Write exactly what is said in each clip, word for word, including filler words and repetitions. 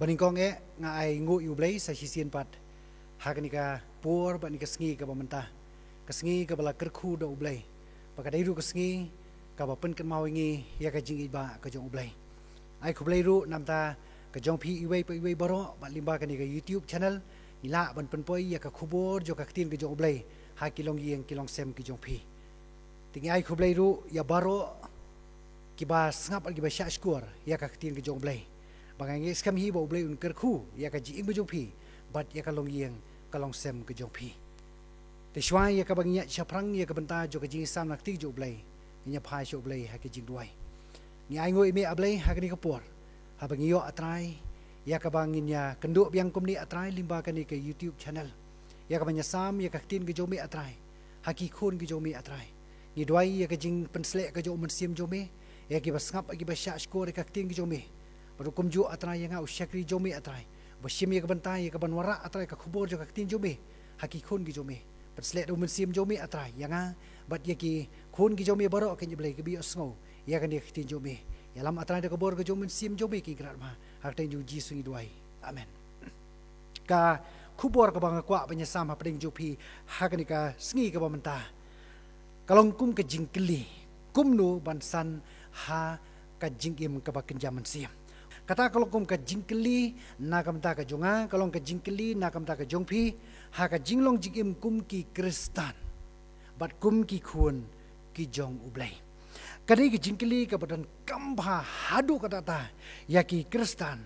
Banyngkong eh, nga ai nguh ïa U Blei sa shisien pat ha kane ka por bad kane ka sngi kaba mynta, ka sngi kaba la kyrkhu da U Blei, ba ka dei ruh ka sngi kaba pynkynmaw ïa ngi ïa ka jingïeit ba ka jong U Blei. Ai khublei ruh namar ka jong phi iwei pa iwei baroh, bad lyngba kane ka YouTube channel ngi lah ban pynpoi ïa ka khubor jong ka ktien ka jong U Blei ha ki longïing ki longsem ki jong phi. Te ngi ai khublei ruh ïa baroh kiba sngap bad kiba shah shkor ïa ka ktien ka jong U Blei. Ba nga ngeit skhem hi ba U Blei un kyrkhu ïa ka jingim ka jong phi bad ïa ka longïing ka longsem ka jong phi. Te shuwa ïa kaba ngin ïaid shaphrang ïa ka bynta jong ka jingsam na ka ktien ka jong U Blei, ngin ïa phai sha U Blei ha ka jingduwai. Ngi ai nguh ïa me A Blei ha kane ka por, haba ngi ïoh A Trai ïa kaba ngin ïa kynduh biang kumne A Trai lyngba kane ka YouTube channel, ïa kaba ngin ïa sam ïa ka ktien ka jong me A Trai ha ki khun ki jong me A Trai. Ngi duwai ïa ka jingpynsleh ka jong U Mynsiem jong me ïa kiba sngap, ïa kiba shah shkor ïa ka ktien ka jong me. Bad ruh kumjuh A Trai ïa nga u shakri jong me A Trai, ba shim ïa ka bynta ïa kaban wanrah A Trai ka khubor jong ka ktien jong me ha ki khun ki jong me. Pynsleh da U Mynsiem jong me A Trai ïa nga bad ïa ki khun ki jong me baroh, kane A Blei, kiba ïohsngew ïa kane ka ktien jong me. Ïalam A Trai da ka bor ka jong U Mynsiem jong me, Kynrad ba ha ka kyrteng jong U Jisu ngi duwai. Amen. Ka khubor kaba nga kwah ban ïa sam hapdeng jong phi ha kane ka sngi kaba mynta ka long kum ka jingkylli, kumno ban san ha ka jingim kaba kynja mynsiem. Kata ka long kum ka jingkylli na ka bynta ka jong nga, ka long ka jingkylli na ka bynta ka jong phi ha ka jinglong jingim kum ki Khristan bad kum ki khun ki jong U Blei. Ka dei ka jingkylli kaba donkam bha haduh katta katta ïa ki Khristan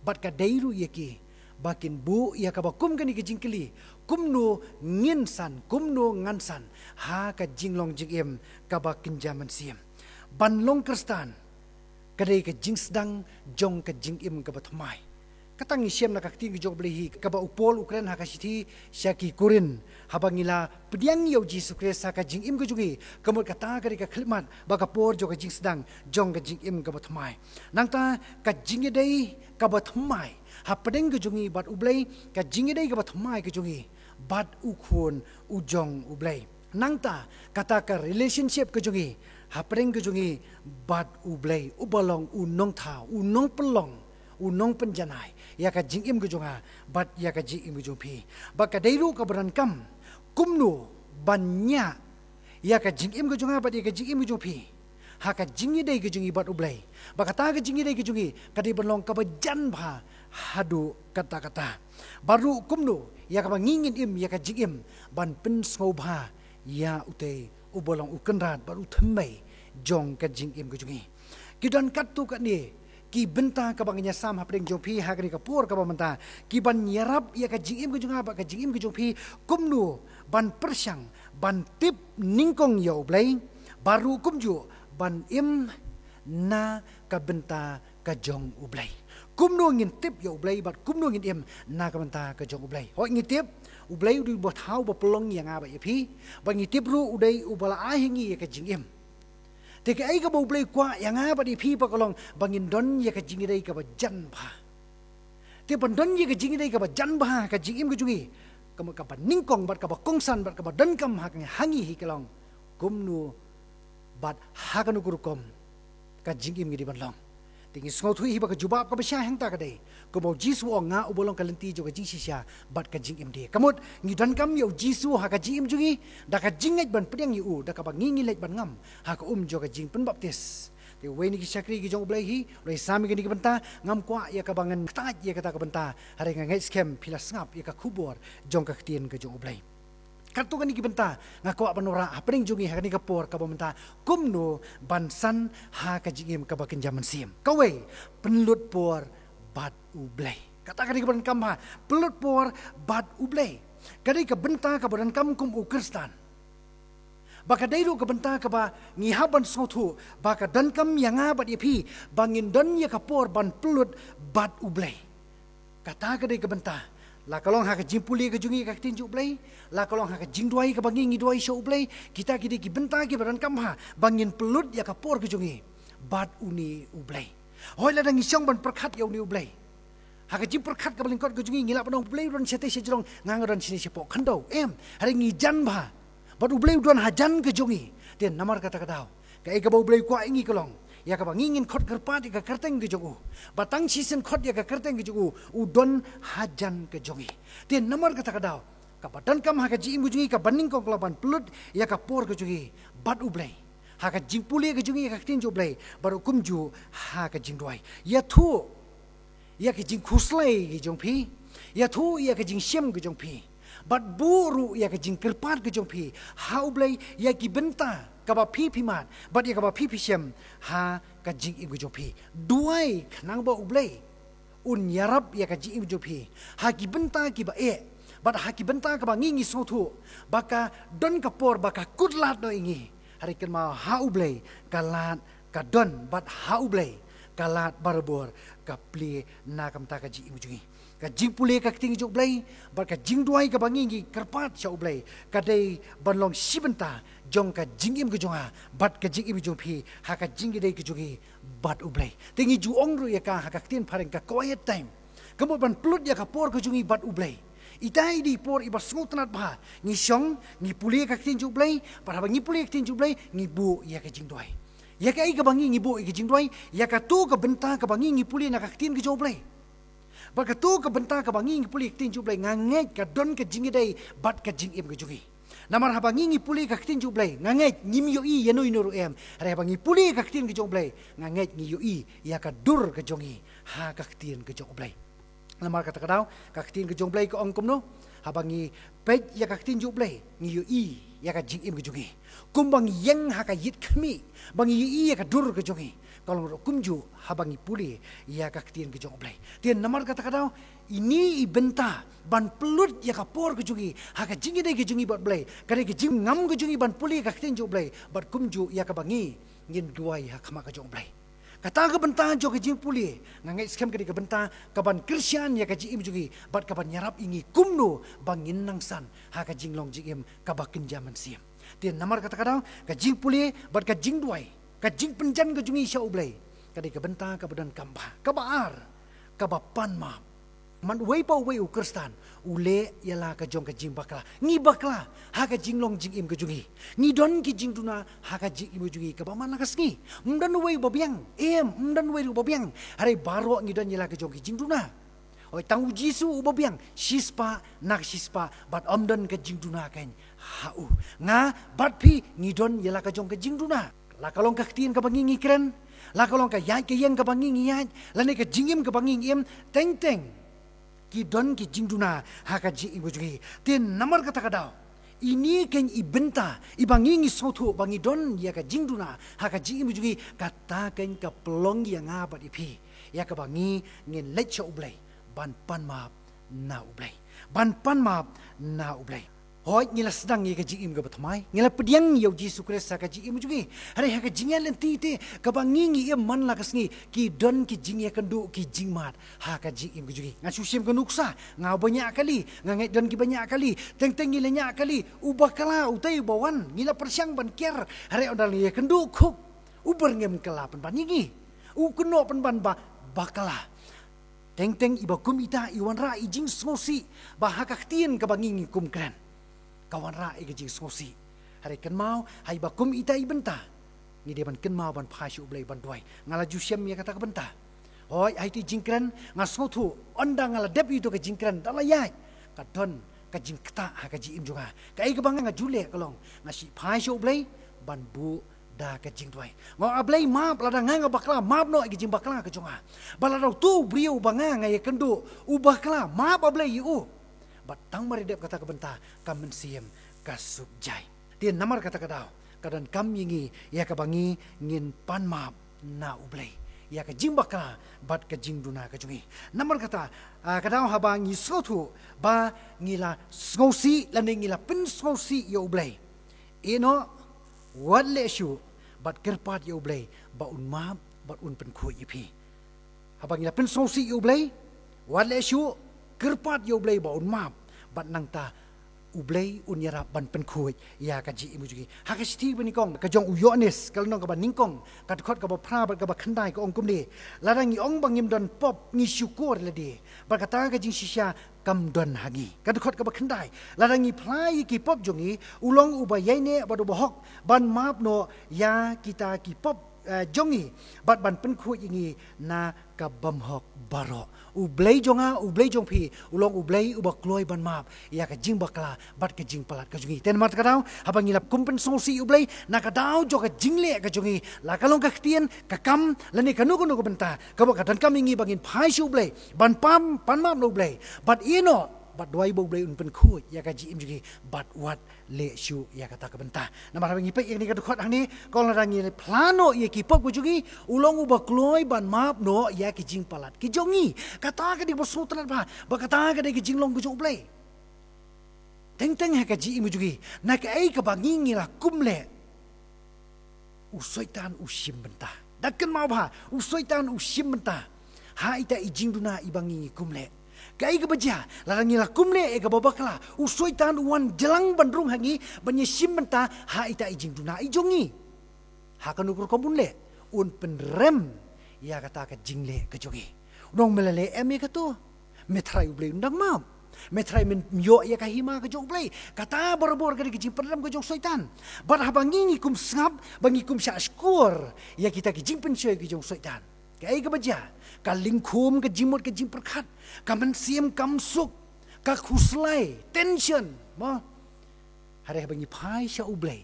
bad ka dei ruh ïa ki ba kin buh ïa kaba kum kane ka jingkylli, kumno ngin san, kumno ngan san ha ka jinglong jingim kaba kynja mynsiem. Ban long Khristan ka dei ka jingsdang jong ka jingim kaba thymmai. Kata ngi shem na ka ktien ka jong U Blei hi kaba u Paul u kren ha ka shithi sha ki Korinth, haba ngi la pdiang ïa U Jisu Khrist ha ka jingim ka jong ngi, ka mut kata ka dei ka khyllipmat ba ka por jong ka jingsdang jong ka jingim kaba thymmai. Nangta ka jingïadei kaba thymmai hapdeng ka jong ngi bad U Blei, ka jingïadei kaba thymmai ka jong ngi bad u Khun u jong U Blei. Nangta kata ka relationship ka jong ngi hapdeng ka jong ngi bad U Blei, uba long u nongthaw, u nongpynlong, u nongpynjanai ïa ka jingim ka jong nga bad ïa ka jingim ka jong phi. Bad ka dei ruh kaba donkam kumno ban ñiah ïa ka jingim ka jong nga bad ïa ka jingim ka jong phi ha ka jingïadei ka jong ngi bad U Blei. Bad kata ka jingïadei ka jong ngi ka dei ban long kaba jan bha haduh katta katta. Bad ruh kumno ïa kaba ngi ngin im ïa ka jingim ban pynsngewbha ïa Utei uba long u Kynrad bad u Thymmei jong ka jingim ka jong ngi. Ki don katto katne ki bynta kaba ngin ïa sam hapdeng jong phi ha kane ka por kaba mynta, ki ban ïarap ïa ka jingim ka jong nga bad ka jingim ka jong phi, kumno ban pyrshang ban tip nyngkong ïa U Blei, bad ruh kumjuh ban im na ka bynta ka jong U Blei. Kumno ngin tip ïa U Blei bad kumno ngin im na ka bynta ka jong U Blei? Hooid, ngi tip U Blei u dei uba thaw, uba pynlong ïa nga bad ïa phi, bad ngi tip ruh u dei uba la ai ha ngi ïa ka jingim. Te kaei kaba U Blei u kwah ïa nga bad ïa phi ba ka long ba ngin don ïa ka jingïadei kaba jan bha. Te ban don ïa ka jingïadei kaba jan bha ha ka jingim ka jong ngi, kaba, kaba nyngkong bad kaba kongsan bad kaba donkam ha ngi, ha ngi hi ka long kumno bad ha kano ka rukom ka jingim ngi dei ban long. Te ngi sngewthuh hi ba ka jubab kaba shai hangta ka dei, kumba U Jisu u ong, nga uba long ka lynti jong ka jingshisha bad ka jingim de. Ka mut ngi donkam ïa U Jisu ha ka jingim jong ngi da ka jingngeit ban pdiang ïa u, da kaba ngi, ngi leit ban ngam ha ka um jong ka jingpynbaptis. Te uwei na ki shakri ki jong U Blei hi u la sam ïa kane ka bynta, ngam kwah ïa kaba ngan ktah ïa kata ka bynta, hynrei nga ngeit skhem phi la sngap ïa ka khubor jong ka ktien ka jong U Blei. Katto katne ki bynta nga kwah ban wanrah hapdeng jong ngi ha kane ka por kaba mynta, kumno ban san ha ka jingim kaba kynja mynsiem. Kawei, pynlut por bad U Blei. Kata ka dei kaba donkam bha, pynlut por bad U Blei. Ka dei ka bynta kaba donkam kum u Khristan. Ba ka dei ruh ka bynta kaba ngi hap ban sngewthuh ba ka donkam ïa nga bad ïa phi ba ngin don ïa ka por ban pynlut bad U Blei. Kata ka dei ka bynta, la ka long ha ka jingpule ka jong ngi ïa ka ktien jong U Blei, la ka long ha ka jingduwai kaba ngi, ngi duwai sha U Blei, kita ki dei ki bynta kiba donkam bha ba ngin pynlut ïa ka por ka jong ngi bad une U Blei. Hooid, lada ngi shong ban pyrkhat ïa une U Blei, ha ka jingpyrkhat kaba lyngkot ka jong ngi, ngi lah ban ong U Blei u don shatei shajrong, nga nga don shane shapoh khyndew. Em, hynrei ngi jan bha bad U Blei u don hajan ka jong ngi. Te namar kata ka daw kaei kaba U Blei u kwah ïa ngi ka long Ïa kaba ngi ngin khot kyrpad ïa ka kyrteng ka jong u. Ba tang shisien khot ïa ka kyrteng ka jong u, u don hajan ka jong ngi. Te namar kata ka daw, kaba donkam ha ka jingim ka jong ngi, kaba nyngkong ka long ban pynlut ïa ka por ka jong ngi bad U Blei ha ka jingpule ka jong ngi ïa ka ktien jong U Blei, bad ruh kumjuh ha ka jingduwai. Ïathuh ïa ka jingkhuslai ka jong phi, ïathuh ïa ka jingshem ka jong phi, bad buh ruh ïa ka jingkyrpad ka jong phi ha U Blei ïa ki bynta kaba phi phi mad bad ïa kaba phi phi shem ha ka jingim ka jong phi. Duwai khnang ba U Blei un ïarap ïa ka jingim jong phi ha ki bynta kiba eh, bad ha ki bynta kaba ngi ngi sngewthuh ba ka don ka por ba ka kut lad noh ïa ngi. Hynrei kynmaw, ha U Blei ka lad ka don, bad ha U Blei ka lad barabor ka plie na ka bynta ka jingim jong ngi. Ka jingpule ka ktien jong U Blei bad ka jingduwai kaba ngi ngi kyrpad sha U Blei ka dei ban long shi bynta jong ka jingim ka jong nga bad ka jingim jong phi ha ka jingïadei ka jong ngi bad U Blei. Te ngi ju ong ruh ïa ka ha ka ktien phareng ka quiet time. Ka mut ban pynlut ïa ka por ka jong ngi bad U Blei. Ita i dei i por iba sngewtynnad bha. Ngi shong, ngi pule ka ktien jong U Blei, bad haba ngi pule ka ktien jong U Blei, ngi buh ïa ka jingduwai. Ïa kaei kaba ngi ngi buh ïa ka jingduwai? Ïa kato ka bynta kaba ngi ngi pule na ka ktien ka jong U Blei. Bad kato ka bynta kaba ngi ngi pule ka ktien jong U Blei, nga ngeit ka don ka jingïadei bad ka jingim ka jong ngi. Namar haba ngi ngi pule ka ktien jong U Blei, nga ngeit ngim ïohi ïano ïano ruh em. Hynrei haba ngi pule ka ktien ka jong U Blei, nga ngeit ngi ïohi ïa ka dur ka jong ngi ha ka ktien ka jong U Blei. Namar kata ka daw, ka ktien ka jong U Blei ka ong kumno? Haba ngi peit ïa ka ktien jong U Blei, ngi ïohi ïa ka jingim ka jong ngi. Kumba ngi ïeng ha ka ïit khmih, ba ngi ïohi ïa ka dur ka jong ngi. Ka long ruh kumjuh haba ngi pule ïa ka ktien ka jong U Blei. Te namar kata ka daw, ine i bynta ban pynlut ïa ka por ka jong ngi ha ka jingïadei ka jong ngi bad U Blei, ka dei ka jingngam ka jong ngi ban pule ïa ka ktien jong U Blei, bad kumjuh ïa kaba ngi ngin duwai ha khmat ka jong U Blei. Kata ka bynta jong ka jingpule, nga ngeit skhem ka dei ka bynta kaban kyrshan ïa ka jingim jong ngi bad kaban ïarap ïa ngi kumno ba ngin nang san ha ka jinglong jingim kaba kynja mynsiem. Te namar kata ka daw, ka jingpule bad ka jingduwai, ka jingpynjan ka jong ngi sha U Blei, ka dei ka bynta kaba donkam bha. Kaba ar, kaba pan map. Man uwei pa uwei u Khristan u leh ïa la ka jong ka jingbakla. Ngi bakla ha ka jinglong jingim ka jong ngi. Ngi don ki jingduna ha ka jingim ka jong ngi kaba man la ka sngi. Ym don uwei uba biang, em, ym don uwei uba biang. Hynrei baroh ngi don ïa la ka jong ki jingduna. Hooid, tang U Jisu uba biang shispah na ka shispah, bad ym don ka jingduna keiñ ha u. Nga bad phi ngi don ïa la ka jong ka jingduna. La ka long ka ktien kaba ngi ngi kren, la ka long ka ïaid ka ïeng kaba ngi ngi ïaid, lane ka jingim kaba ngi ngi im, teng teng ki don ki jingduna ha ka jingim ka jong ngi. Te namar kata ka daw, ine keiñ i bynta iba ngi ngi sngewthuh ba ngi don ïa ka jingduna ha ka jingim ka jong ngi, kata keiñ ka pynlong ïa nga bad ïa phi ïa kaba ngi ngin leit sha U Blei ban pan map na U Blei. Ban pan map na U Blei. Hooid, ngi la sdang ïa ka jingim kaba thymmai, ngi la pdiang ïa U Jisu Khrist ha ka jingim jong ngi. Hynrei ha ka jingïaid lynti te, kaba ngi ngi im man la ka sngi, ki don ki jingïakynduh, ki jingmad ha ka jingim ka jong ngi. Nga shu shim ka nuksa, nga uba ñiah kali, nga ngeit don kiba ñiah kali, teng teng ngi la ñiah kali. U bakla utai uba wan, ngi la pyrshang ban kiar, hynrei ynda la ïakynduh khuk, u byrngem ka la pynban ïa ngi. U kynnoh pynban ba bakla. Teng teng iba kum ita i wanrah i jingsngewsih ba ha ka ktien kaba ngi ngi kum kren, ka wanrah i ka jingsngewsih. Hynrei kynmaw, ha iba kum ita i bynta, ngi dei ban kynmaw ban phai sha U Blei ban duwai. Nga la ju shem ïa kata ka bynta. Hooid, ha ita i jingkren nga sngewthuh, ynda nga la dep ïa ito ka jingkren, da la ïaid, ka don ka jingktah ha ka jingim jong nga. Kaei kaba nga ju leh ka long, nga shu phai sha U Blei ban buh da ka jingduwai. Nga ong, A Blei, map, lada nga nga bakla, map noh ïa ka jingbakla ka jong nga. Bad lada uto u briew uba nga nga ïakynduh u bakla, map, A Blei, ïa u. Bad tang mar ïadep kata ka bynta, ka mynsiem ka suk jai. Te namar kata ka daw, ka donkam ïa ngi ïa kaba ngi ngin pan map na U Blei ïa ka jingbakla bad ka jingduna ka jong ngi. Namar kata, ah, ka daw haba ngi sngewthuh ba ngi la sngewsih lane ngi la pynsngewsih ïa U Blei, ïeh noh, wat leh shuh, bad kyrpad ïa U Blei ba un map bad un pynkhuid ïa phi. Haba ngi la pynsngewsih ïa U Blei, wat leh shuh, kyrpad ïa U Blei ba un map, bad nangta U Blei un ïarap ban pynkhuid ïa ka jingim jong ngi. Ha ka shithi banyngkong ka jong u Ïoannis, ka lynnong kaba nyngkong, ka dkhot kaba phra bad kaba khyndai, ka ong kumne: Lada ngi ong ba ngim don pop, ngi shukor ïa lade, bad kata ka jingshisha kam don ha ngi. Ka dkhot kaba khyndai: Lada ngi phla ïa ki pop jong ngi, u long uba ïaineh bad uba hok ban map noh ïa kita ki pop eh, jong ngi, bad ban pynkhuid ïa ngi na ka bymhok baroh. U Blei jong nga, U Blei jong phi, u long U Blei uba kloi ban map ïa ka jingbakla bad ka jingpalat ka jong ngi. Te namar kata ka daw, haba ngi la kum pynsngewsih ïa U Blei na ka daw jong ka jingleh ka jong ngi, la ka long ka ktien, ka kam, lane kano kano ka bynta kaba ka donkam ïa ngi ba ngin phai sha U Blei ban pan, pan map na U Blei, bad ïehnoh, bad duwai ba U Blei un pynkhuid ïa ka jingim jong ngi, bad wat leh shuh ïa kata ka bynta. Namar haba ngi peit ïa kane ka dkhot hangne, ka ong lada ngi phla noh ïa ki pop ka jong ngi, u long uba kloi ban map noh ïa ki jingpalat ki jong ngi. Kata ka dei kaba sngewtynnat bha, ba kata ka dei ka jinglong ka jong U Blei. Teng teng ha ka jingim ka jong ngi, na kaei kaba ngi ngi la kum leh, u Soitan u shim bynta. Da kynmaw bha, u Soitan u shim bynta ha ita i jingduna iba ngi ngi kum leh. Kaei kaba jia, lada ngi la kum leh ïa kaba bakla, u Soitan u wan jlang ban rung ha ngi, ban ïa shim bynta ha ita i jingduna i jong ngi. Ha kano ka rukom un leh, un pynrem ïa kata ka jingleh ka jong ngi. U ong me la leh em ïa kato, me tharai U Blei un dang map. Me tharai men ïoh ïa ka hima ka jong U Blei. Kata barabor ka dei ka jingpynrem ka jong u Soitan. Bad haba ngi ngi kum sngap, ba ngi kum shah shkor ïa kita ki jingpynshoi ki jong u Soitan, kaei kaba jia? Ka lyngkhum, ka jingmut, ka jingpyrkhat, ka mynsiem kam suk, ka khuslai, tension, mo. Hynrei haba ngi phai sha U Blei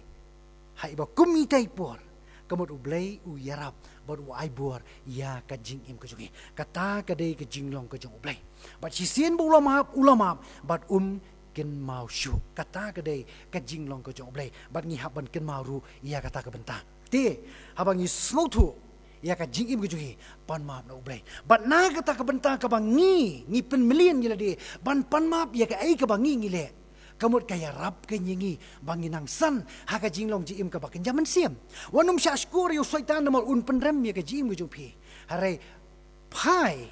ha iba kum ita i por, ka mut U Blei u ïarap bad u ai bor ïa ka jingim ka jong ngi. Kata ka dei ka jinglong ka jong U Blei. Bad shisien ba u la map, u la map bad um kynmaw shuh. Kata ka dei ka jinglong ka jong U Blei, bad ngi hap ban kynmaw ruh ïa kata ka bynta. Te haba ngi sngewthuh ïa ka jingim ka jong ngi, pan map na U Blei. Bad na kata ka bynta kaba ngi ngi pynmlien ïa lade ban pan map ïa kaei kaba ngi ngi leh, ka mut ka ïarap ka ïa ngi ba ngin nang san ha ka jinglong jingim kaba kynja mynsiem. Wat nym shah shkor ïa u Soitan namar un pynrem ïa ka jingim ka jong phi. Hynrei phai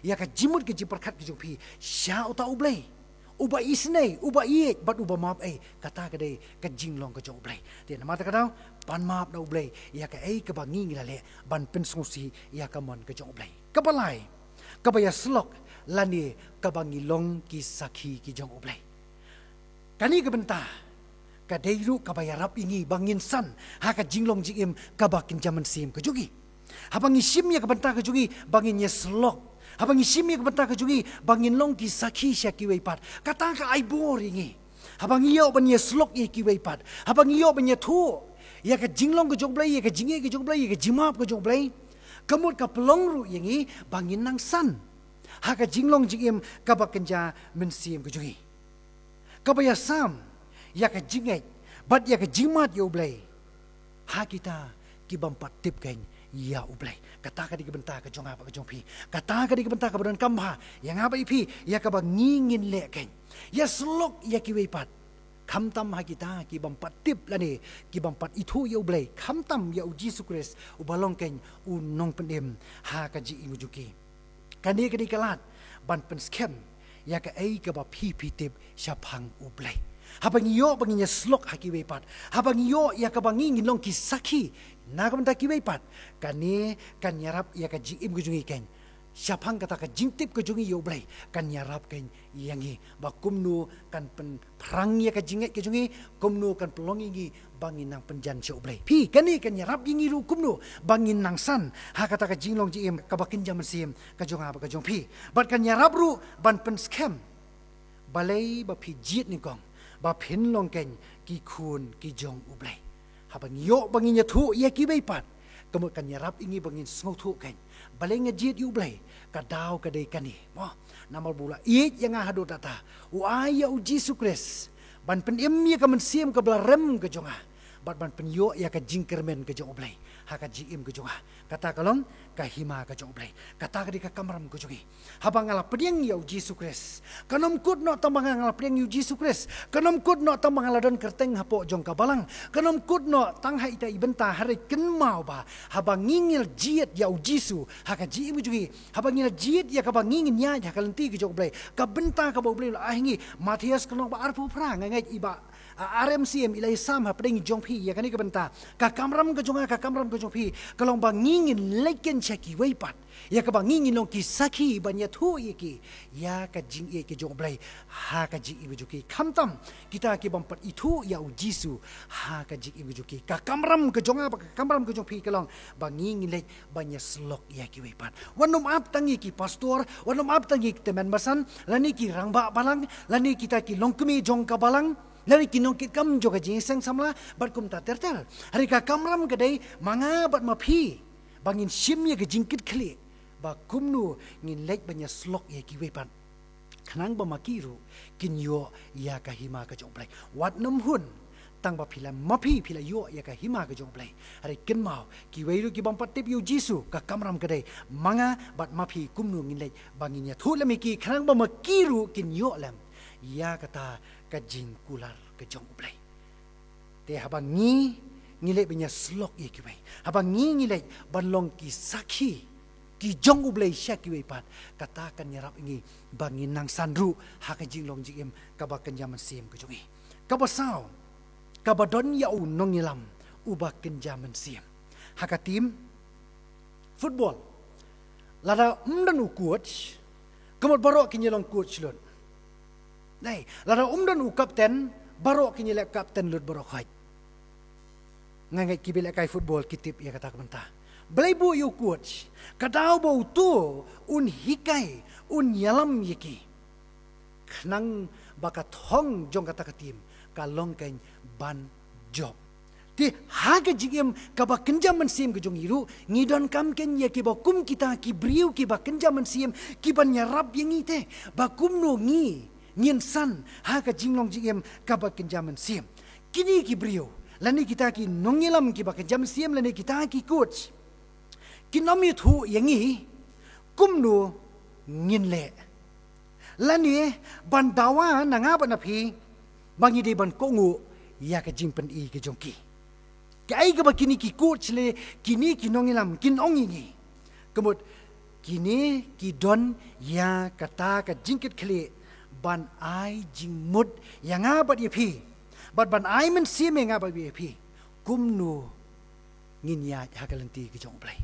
ïa ka jingmut ka jingpyrkhat ka jong phi sha uta U Blei uba isynei, uba ïeit bad uba map ei. Kata ka dei ka jinglong ka jong U Blei. Te namar kata ka daw, pan map na U Blei ïa kaei kaba ngi ngi la leh ban pynsngewsih ïa ka mon ka jong U Blei. Kaba lai, kaba ïasyllok lane kaba ngi long ki sakhi ki jong U Blei. Kane ka bynta ka dei ruh kaba ïarap ïa ngi ba ngin san ha ka jinglong jingim kaba kynja mynsiem ka jong ngi. Haba ngi shim ïa ka bynta ka jong ngi ba ngin ïasyllok, haba ngi shim ïa ka bynta ka jong ngi ba ngin long ki sakhi sha kiwei pat, kata ka ai bor ïa ngi. Haba ngi ïoh ban ïasyllok ïa kiwei pat, haba ngi ïoh ban ïathuh ïa ka jinglong ka jong U Blei, ïa ka jingïeit ka jong U Blei, ïa ka jingmap ka jong U Blei, ka mut ka pynlong ruh ïa ngi ba ngin nang san ha ka jinglong jingim kaba kynja mynsiem ka jong ngi, kaba ïasam ïa ka jingngeit bad ïa ka jingmad ïa U Blei ha kita ki bym pat tip kein ïa U Blei. Kata ka dei ka bynta ka jong nga bad ka jong phi. Kata ka dei ka bynta kaba donkam bha ïa nga bad ïa phi, ïa kaba ngi ngin leh kein. Ïasyllok ïa kiwei pat, khamtam ha kita ki bym pat tip lane ki bym pat ithuh ïa U Blei, khamtam ïa U Jisu Khrist uba long kein U Nongpynim ha ka jingim jong ki. Kane ka dei ka lad ban pynskhem ïa kaei kaba phi phi tip shaphang U Blei. Haba ngi ïoh ba ngin ïasyllok ha kiwei pat, haba ngi ïoh ïa kaba ngi ngin long ki sakhi na ka bynta kiwei pat, kane kan ïarap ïa ka jingim ka jong ngi kein. Shaphang kata ka jingtip ka jong ngi ïa U Blei, kan ïarap kein ïa ngi ba kumno kan pynphrang ïa ka jingngeit ka jong ngi, kumno kan pynlong ïa ngi ba ngin nang pynjan sha U Blei. Phi, kane kan ïarap ïa ngi ruh kumno ba ngin nang san ha kata ka jinglong jingim kaba kynja mynsiem ka jong nga bad ka jong phi. Bad kan ïarap ruh ban pynskhem, balei ba phi jied nyngkong ba phin long kein ki khun ki jong U Blei. Haba ngi ïoh ba ngin ïathuh ïa kiwei pat, ka mut kan ïarap ïa ngi ba ngin sngewthuh kein, balei nga jied ïa U Blei? Ka daw ka dei kane, mo. Namar ba u la ïeit ïa nga haduh katta, u ai ïa U Jisu Khrist ban pynim ïa ka mynsiem kaba la rem ka jong nga, bad ban pynïoh ïa ka jingkyrmen ka jong U Blei ha ka jingim ka jong nga. Kata ka long ka hima ka jong U Blei. Kata ka dei ka kamram ka jong ngi. Haba nga la pdiang ïa U Jisu Khrist, kan ym kut noh tang ba nga la pdiang ïa U Jisu Khrist, kan ym kut noh tang ba nga la don kyrteng hapoh jong ka balang, kan ym kut noh tang ha ita i bynta. Hynrei kynmaw ba haba ngi ngi la jied ïa U Jisu ha ka jingim ka jong ngi, haba ngi la jied ïa kaba ngi ngin ïaid ha ka lynti ka jong U Blei, ka bynta kaba U Blei u la ai ha ngi. Mathaios ka lynnong ba arphew phra, nga ngeit i Bah A R M C M i la ïasam hapdeng jong phi ïa kane ka bynta. Ka kamram ka jong nga, ka kamram ka jong phi ka long ba ngi ngin leit keiñ sha kiwei pat, ïa kaba ngi ngin long ki sakhi ban ïathuh ïa ki ïa ka jingïeit ka jong U Blei ha ka jingim ka jong ki. Khamtam kita ki bym pat ithuh ïa U Jisu ha ka jingim ka jong ki. Ka kamram ka jong nga bad ka kamram ka jong phi ka long ba ngi ngin leit ban ïasyllok ïa kiwei pat. Wat nym ap tang ïa ki pastor, wat nym ap tang ïa ki tymmen basan, lane ki rangbah balang, lane kita ki longkmie jong ka balang, lane ki nongkitkam jong ka jingïaseng samla bad kumta ter ter. Hynrei ka kamram ka dei ma nga bad ma phi ba ngin shim ïa ka jingkitkhlieh ba kumno ngin leit ban ïasyllok ïa kiwei pat, khnang ba ma ki ruh kin ïoh ïa ka hima ka jong U Blei. Wat nym hun tang ba phi la, ma phi phi la ïoh ïa ka hima ka jong U Blei. Hynrei kynmaw, kiwei ruh ki bym pat tip ïa U Jisu, ka kamram ka dei ma nga bad ma phi kumno ngin leit ba ngin ïathuh lem ïa ki, khnang ba ma ki ruh kin ïoh lem ïa kata ka jingkular ka jong U Blei. Te haba ngi, ngi leit ban ïasyllok ïa kiwei, haba ngi, ngi leit ban long ki sakhi ki jong U Blei sha kiwei pat, kata kan ïarap ïa ngi ba ngin nang san ruh ha ka jinglong jingim kaba kynja mynsiem ka jong ngi. Kaba saw, kaba don ïa u nongïalam uba kynja mynsiem. Ha ka team football, lada ym don u coach, ka mut baroh kin ïa long coach lut. Dei, lada ym don u captain, baroh kin ïa leh captain lut baroh khoit. Nga ngeit kiba lehkai football ki tip ïa kata ka bynta. Balei buh ïa u coach? Ka daw ba uto un hikai, un ïalam ïa ki, khnang ba ka thong jong kata ka team ka long keiñ ban jop. Te ha ka jingim kaba kynja mynsiem ka jong ngi ruh, ngi donkam keiñ ïa kiba kum kita ki briew kiba kynja mynsiem, kiban ïarap ïa ngi te ba kumno ngi ngin san ha ka jinglong jingim kaba kynja mynsiem. Kine ki briew, lane kita ki nongïalam kiba kynja mynsiem, lane kita ki coach, kin ym ïathuh ïa ngi kumno ngin leh, lane ban dawa na nga bad na phi ba ngi dei ban kohnguh ïa ka jingpyni ka jong ki. Kaei kaba kine ki coach lane kine ki nongïalam kin ong ïa ngi? Ka mut kine ki don ïa kata ka jingkitkhlieh ban ai jingmut ïa nga bad ïa phi, bad ban ai mynsiem ïa nga bad ïa phi kumno ngin ïaid ha ka lynti ka jong U Blei.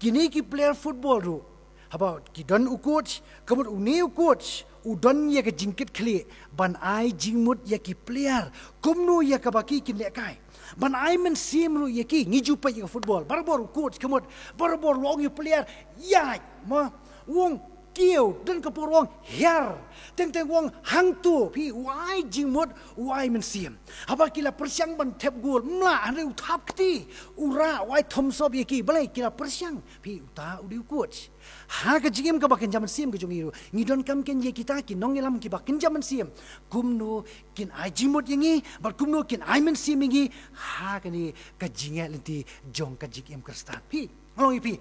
Kine ki player football ruh, haba ki don u coach, ka mut une u coach u don ïa ka jingkitkhlieh ban ai jingmut ïa ki player kumno ïa kaba ki kin lehkai, ban ai mynsiem ruh ïa ki. Ngi ju peit ïa ka football, barabor u coach ka mut barabor u ong ïa u player, ïaid, ma, u ong kiew, don ka por u ong hiar, teng teng u ong hangto. Phi, u ai jingmut, u ai mynsiem. Haba ki la pyrshang ban thep gol, ym lah, hynrei u thap kti, u rah, u ai thumbs up ïa ki. Balei? Ki la pyrshang. Phi, uta u dei u coach. Ha ka jingim kaba kynja mynsiem ka jong ngi ruh, ngi donkam keiñ ïa kita ki nongïalam kiba kynja mynsiem, kumno kin ai jingmut ïa ngi bad kumno kin ai mynsiem ïa ngi ha kane ka jingïaid lynti jong ka jingim Khristan. Phi, nga ong ïa phi,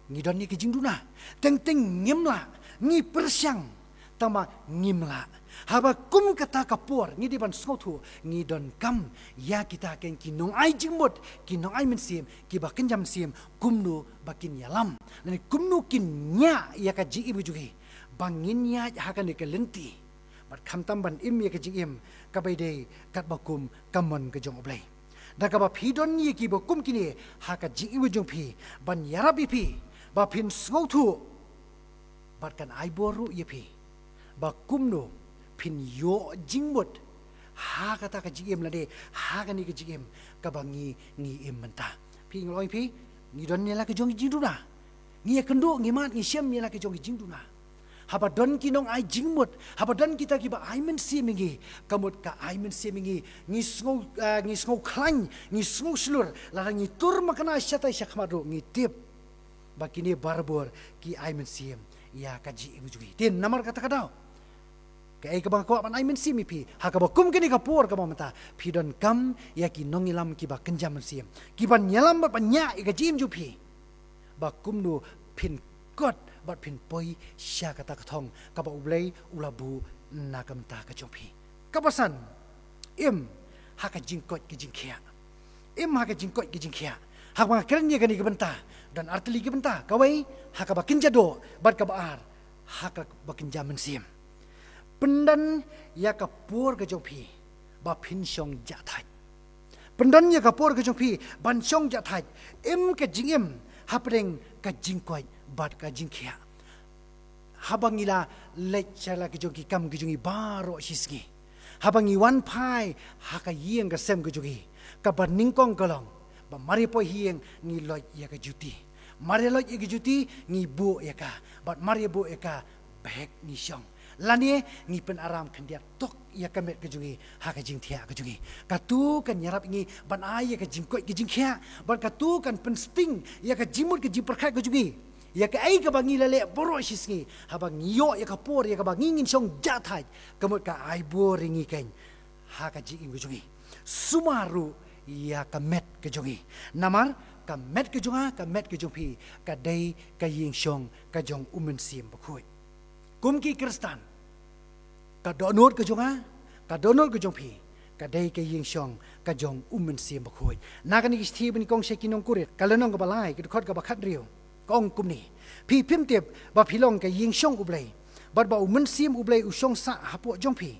ngi don ïa ki jingduna. Teng teng ngim lah, ngi pyrshang, tangba ngim lah. Haba kum kata ka por, ngi dei ban sngewthuh, ngi donkam ïa kita keiñ ki nongai jingmut, ki nongai mynsiem kiba kynja mynsiem, kumno ba kin ïalam, lane kumno kin ñiah ïa ka jingim ka jong ki ba ngin ïaid ha kane ka lynti bad khamtam ban im ïa ka jingim kaba dei katba kum ka mon ka jong U Blei. Da kaba phi don ïa kiba kum kine ha ka jingim ka jong phi, ban ïarap ïa phi ba phin sngewthuh bad kan ai bor ruh ïa phi ba kumno phin ïoh jingmut ha kata ka jingim lane ha kane ka jingim kaba ngi, ngi im mynta. Phi, nga ong ïa phi, ngi don ïa la ka jong ki jingduna. Ngi ïakynduh, ngi mad, ngi shem ïa la ka jong ki jingduna. Haba don ki nongai jingmut, haba don kita kiba ai mynsiem ïa ngi, ka mut ka ai mynsiem ïa ngi, ngi sngew, ah, ngi sngew khlaiñ, ngi sngew shlur, lada ngi tur makna shatai shakhmat ruh, ngi tip ba kine barabor ki ai mynsiem ïa ka jingim jong ngi. Te namar kata ka daw, kaei kaba nga kwah ban ai mynsiem ïa phi ha kaba kum kane ka por kaba mynta, phi donkam ïa ki nongïalam kiba kynja mynsiem, kiban ïalam bad ban ñiah ïa ka jingim jong phi ba kumno phin kot bad phin poi sha kata ka thong kaba U Blei u la buh na ka bynta ka jong phi. Kaba san, im ha ka jingkoit ka jingkhiah. Im ha ka jingkoit ka jingkhiah. Haba nga kren ïa kane ka bynta, don artylli ka bynta. Kawei, ha kaba kynja doh, bad kaba ar, ha kaba kynja mynsiem. Pyndon ïa ka por ka jong phi ba phin shong jahthait. Pyndon ïa ka por ka jong phi ban shong jahthait, im ka jingim hapdeng ka jingkoit bad ka jingkhiah. Haba ngi la leit sha la ki jong ki kam ki jong ngi baroh shisngi, haba ngi wan phai ha ka ïing ka sem ka jong ngi, kaba nyngkong ka long ba mar ïa poi ha ïing ngi loit ïa ka juti. Mar ïa loit ïa ka juti ngi buh ïa ka, bad mar ïa buh ïa ka bad ngi shong. Lane ngi pynaram khyndiat tok ïa ka met ka jong ngi ha ka jingthiah ka jong ngi. Katu kan ïarap ngi ban ai ïa ka jingkoit ka jingkhiah, bad katu kan pynsting ïa ka jingmut ka jingpyrkhat ka jong ngi ïa kaei kaba ngi la leh baroh shisngi. Haba ngi ïoh ïa ka por ïa kaba ngi ngin shong jahthait, ka mut ka ai bor ïa ngi keiñ ha ka jingim ka jong ngi. Sumar ruh ïa ka met ka jong ngi. Namar ka met ka jong nga, ka met ka jong phi, ka dei ka ïing shong ka jong U Mynsiem Bakhuid. Kum ki Khristan, ka dohnud ka jong nga, ka dohnud ka jong phi, ka dei ka ïing shong ka jong U Mynsiem Bakhuid. Na kane ka shithi ba nyngkong sha ki nong Korinth, ka lynnong kaba lai, ka dkhot kaba khathynriew, ka ong kumne: Phi phim tip ba phi long ka ïing shong U Blei, bad ba U Mynsiem U Blei u shong sah hapoh jong phi?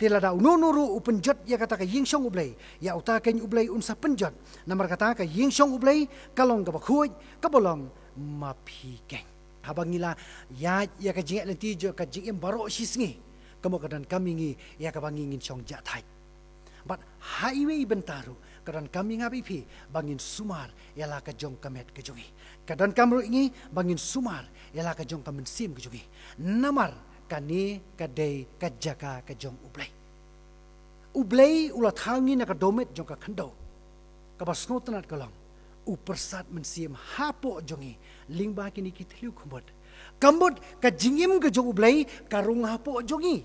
Te lada uno uno ruh u pynjot ïa kata ka ïing shong U Blei, ïa uta keiñ U Blei un sa pynjot. Namar kata ka ïing shong U Blei ka long kaba khuid, kaba long ma phi keiñ. Haba ngi la ïaid ïa ka jingïaid lynti jong ka jingim baroh shisngi, ka mut ka donkam ïa ngi ïa kaba ngi ngin shong jahthait. Bad ha iwei i bynta ruh ka donkam ïa nga bad ïa phi ba ngin sumar ïa la ka jong ka met ka jong ngi. Ka donkam ruh ïa ngi ba ngin sumar ïa la ka jong ka mynsiem ka jong ngi. Namar kane ka dei ka jaka ka jong U Blei. U Blei u la thaw ngi na ka dohmet jong ka khyndew. Kaba sngewtynnat ka long, u pyrsad mynsiem hapoh jong ngi lyngba kine ki thliew khmut. Ka mut ka jingim ka jong U Blei ka rung hapoh jong ngi.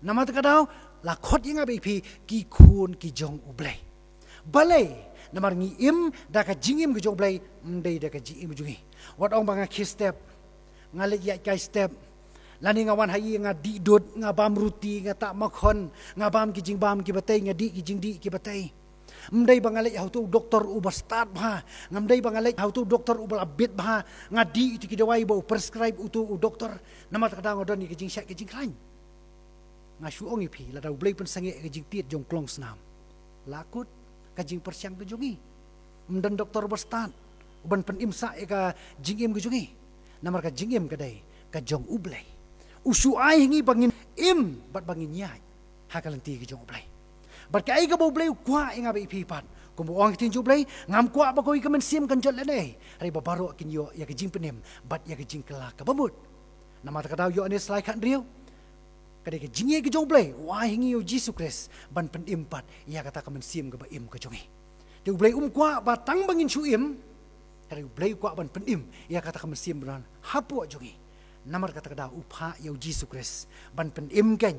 Namar kata ka daw la khot ïa nga bad ïa phi ki khun ki jong U Blei. Balei? Namar ngi im da ka jingim ka jong U Blei, ym dei da ka jingim ka jong ngi. Wat ong ba nga khie step, nga leit ïaid kai step, lane nga wan ha ïing nga dih dud, nga bam ruti, nga tah makhon, nga bam ki jingbam kiba tei, nga dih ki jingdih kiba tei. Ym dei ba nga leit ha uto u doktor uba stad bha, ngam dei ba nga leit ha uto u doktor uba la bit bha, nga dih ïa ki dawai ba u prescribe uto u doktor. Namar kata ka daw nga don ïa ka jingshait ka jingkhlaiñ. Nga shu ong ïa phi, lada U Blei u pynsangeh ïa ka jingtied jong u klongsnam, la kut ka jingpyrshang ka jong ngi. Ym don doktor uba stad uban pynim sah ïa ka jingim ka jong ngi. Namar ka jingim ka dei ka jong U Blei. U shu ai ha ngi ba ngin im bad ba ngin ïaid ha ka lynti ka jong U Blei. Bad kaei kaba U Blei u kwah ïa nga bad ïa phi pat, kumba ong ka ktien jong U Blei, ngam kwah ba kawei ka mynsiem kan jot lehnohei, hynrei ba baroh kin ïoh ïa ka jingpynim bad ïa ka jingkylla kaba mut. Namar kata ka daw Ïoannis lai khathynriew, ka dei ka jingïeit ka jong U Blei, u ai ha ngi ïa U Jisu Khrist ban pynim pat ïa kata ka mynsiem kaba im ka jong ngi. Te U Blei um kwah ba tang ba ngin shu im, hynrei U Blei u kwah ban pynim ïa kata ka mynsiem ba don hapoh jong ngi. Namar kata ka daw u phah ïa U Jisu Khrist ban pynim keiñ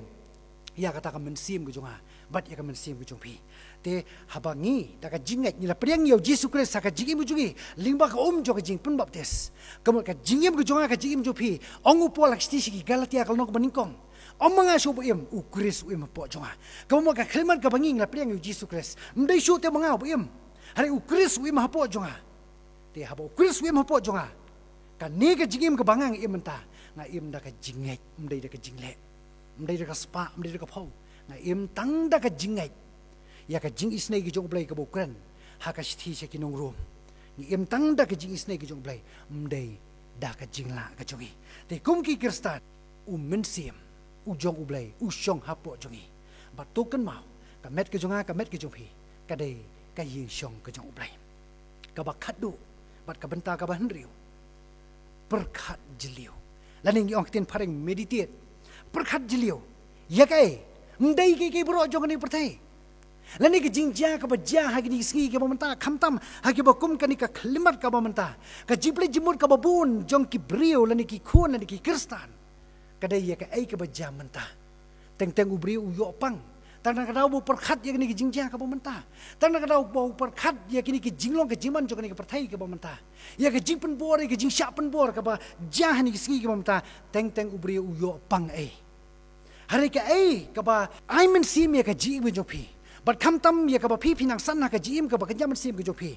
ïa kata ka mynsiem ka jong nga bad ïa ka mynsiem ka jong phi. Te haba ngi da ka jingngeit ngi la pdiang ïa U Jisu Khrist ha ka jingim ka jong ngi lyngba ka um jong ka jingpynbaptis, ka mut ka jingim ka jong nga, ka jingim jong phi, ong u Paul ha ka shithi sha ki Galatia ka lynnong kaba nyngkong, ym ma nga shuh ba im, U Khrist u im hapoh jong nga. Kaba mut ka khyllipmat kaba ngi, ngi la pdiang ïa U Jisu Khrist, ym dei shuh te ma nga ba im, hynrei U Khrist u im hapoh jong nga. Te haba U Khrist u im hapoh jong nga, kane ka jingim kaba nga nga im mynta, nga im da ka jingngeit, ym dei da ka jingleh, ym dei da ka spah, ym dei da ka phew. Nga im tang da ka jingngeit ïa ka jingisynei ka jong U Blei kaba u kren ha ka shithi sha ki nong Rom. Ngi im tang da ka jingisynei ka jong U Blei, ym dei da ka jinglah ka jong ngi. Te kum ki Khristan, U Mynsiem u jong U Blei u shong hapoh jong ngi. Bad to kynmaw, ka met ka jong nga, ka met ka jong phi, ka dei ka ïing shong ka jong U Blei. Kaba khatduh bad ka bynta kaba hynriew, pyrkhat jylliew. Lane ngi ong ktien phareng, meditate. Pyrkhat jylliew ïa kaei? Ym dei kiei kiei baroh jong kane ka pyrthei. Lane ka jingjia kaba jia ha kine ki sngi kiba mynta, khamtam ha kiba kum kane ka khyllipmat kaba mynta, ka jingpynleit jingmut kaba bun jong ki briew lane ki khun lane ki Khristan, ka dei ïa kaei kaba jia mynta. Teng teng u briew u ïoh pang. Tang na ka daw ba u pyrkhat ïa kine ki jingjia kaba mynta, tang na ka daw ba u pyrkhat ïa kine ki jinglong ka jingman jong kane ka pyrthei kaba mynta, ïa ka jingpynbor, ïa ka jingshah pynbor kaba jia ha kine ki sngi kiba mynta, teng teng u briew u ïoh pang ei. Hynrei kaei kaba ai mynsiem ïa ka jingim ka jong phi, bad khamtam ïa kaba phi phi nang san ha ka jingim kaba kynja mynsiem ka jong phi,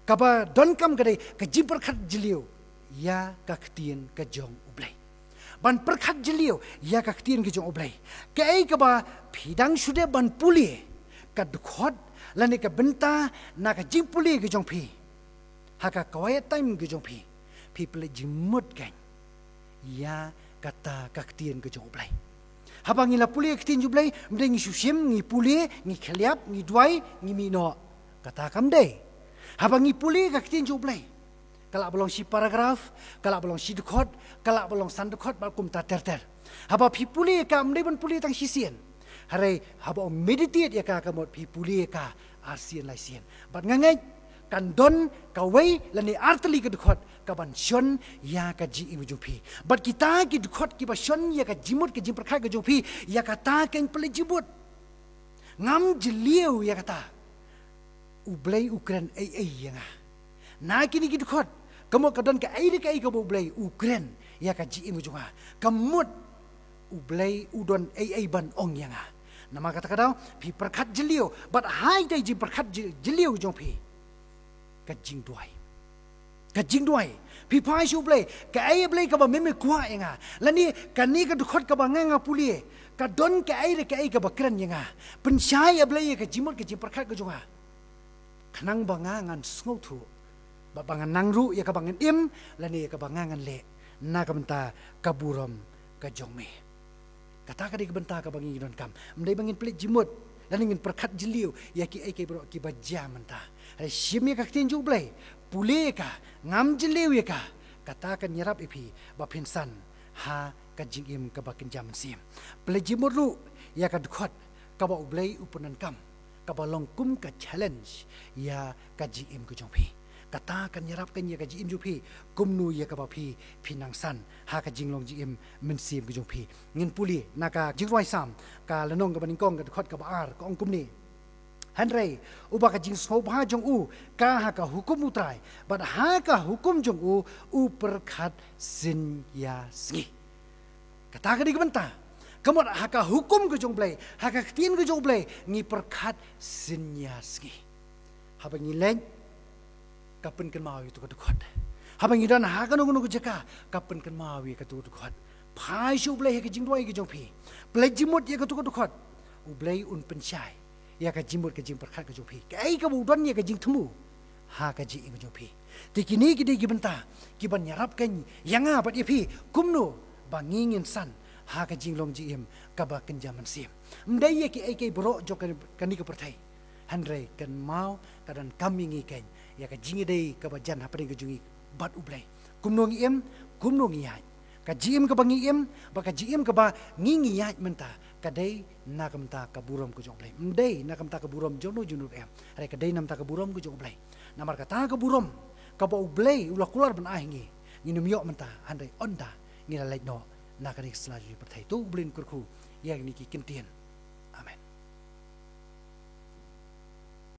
kaba donkam ka dei ka jingpyrkhat jylliew ïa ka ktien ka jong U Blei. Ban pyrkhat jylliew ïa ka ktien ka jong U Blei. Kaei kaba phi dang shu dep ban pule, ka dkhot lane ka bynta na ka jingpule ka jong phi ha ka quiet time ka jong phi, phi pynleit jingmut kein ïa kata ka ktien ka jong U Blei. Haba ngi la pule ka ktien jong U Blei, ym dei ngi shu shim, ngi pule, ngi khylliap, ngi duwai, ngi mih noh. Kata kam dei. Haba ngi pule ka ktien jong U Blei, ka lah ba long shi paragraph, ka lah ba long shi dkhot, ka lah ba long san dkhot, bad kumta ter ter. Haba phi pule ka, ym dei ban pule tang shisien. Hynrei haba u meditate ïa ka, ka mut phi pule ïa ka arsien laisien. Bad nga ngeit kan don kawei lane artylli ka dkhot kaban shon ïa ka jingim jong phi. Bad kita ki dkhot kiba shon ïa ka jingmut ka jingpyrkhat ka jong phi, ïa kata kein pynleit jingmut. Ngam jylliew ïa kata. U Blei u kren ei ei ïa nga. Na kine ki dkhot, ka mut ka don kaei re kaei kaba U Blei u kren ïa ka jingim jong nga. Ka mut U Blei u don ei ei ban ong ïa nga. Namar kata ka daw, phi pyrkhat jylliew, bad ha ita i jingpyrkhat jy-, jylliew jong phi, ka jingduwai. Ka jingduwai. Phi phai sha U Blei, kaei A Blei kaba me me kwah ïa nga. Lane kane ka dkhot kaba nga nga pule, ka don kaei re kaei kaba kren ïa nga. Pynshai A Blei ïa ka jingmut ka jingpyrkhat ka jong nga, khnang ba nga ngan sngewthuh, bad ba ngan nang ruh ïa kaba ngan im, lane ïa kaba nga ngan leh, na ka bynta ka burom ka jong me. Kata ka dei ka bynta kaba ngi donkam. Ym dei ba ngin pynleit jingmut lane ngin pyrkhat jylliew ïa kiei kiei baroh kiba jia mynta. Hynrei shim ïa ka ktien jong U Blei, pule ïa ka, ngam jylliew ïa ka. Kata kan ïarap ïa phi ba phin san ha ka jingim kaba kynja mynsiem. Pynleit jingmut ruh ïa ka dkhot kaba U Blei u pyndonkam, kaba long kum ka challenge ïa ka jingim ka jong phi. Kata kan ïarap kein ïa ka jingim jong phi, kumno ïa kaba phi, phi nang san ha ka jinglong jingim mynsiem ka jong phi. Ngin pule na ka Jingrwai Salm, ka lynnong kaba nyngkong, ka dkhot kaba ar, ka ong kumne: Hynrei uba ka jingsngewbha jong u ka ha ka hukum U Trai, bad ha ka hukum jong u u pyrkhat sngi ïa sngi. Kata ka dei ka bynta. Ka mut ha ka hukum ka jong U Blei, ha ka ktien ka jong U Blei, ngi pyrkhat sngi ïa sngi. Haba ngi leit, ka pynkynmaw ïa kato ka dkhot. Haba ngi don ha kano kano ka jaka, ka pynkynmaw ïa kato ka dkhot. Phai sha U Blei ha ka jingduwai ka jong phi. Pynleit jingmut ïa kato ka dkhot. U Blei un pynshai ïa ka jingmut ka jingpyrkhat ka jong phi. Kaei kaba u don ïa ka jingthmu ha ka jingim ka jong phi. Te kine ki dei ki bynta kiban ïarap kein ïa nga bad ïa phi, kumno ba ngi ngin san ha ka jinglong jingim kaba kynja mynsiem. Ym dei ïa kiei kiei baroh jong kane, kane ka pyrthei. Hynrei kynmaw, ka donkam ïa ngi kein ïa ka jingïadei kaba jan hapdeng ka jong ngi bad U Blei. Kumno ngi im, kumno ngi ïaid. Ka jingim kaba ngi im, bad ka jingim kaba ngi, ngi ïaid mynta, ka dei na ka bynta ka burom ka jong U Blei. Ym dei na ka bynta ka burom jong no jong no ruh em. Hynrei ka dei na ka bynta ka burom ka jong U Blei. Namar kata ka burom kaba U Blei u la kular ban ai ha ngi, ngin ym ïoh mynta, hynrei ynda ngi la leit noh na kane ka sla jong ka pyrthei. To U Blei un kyrkhu ïa kine ki kyntien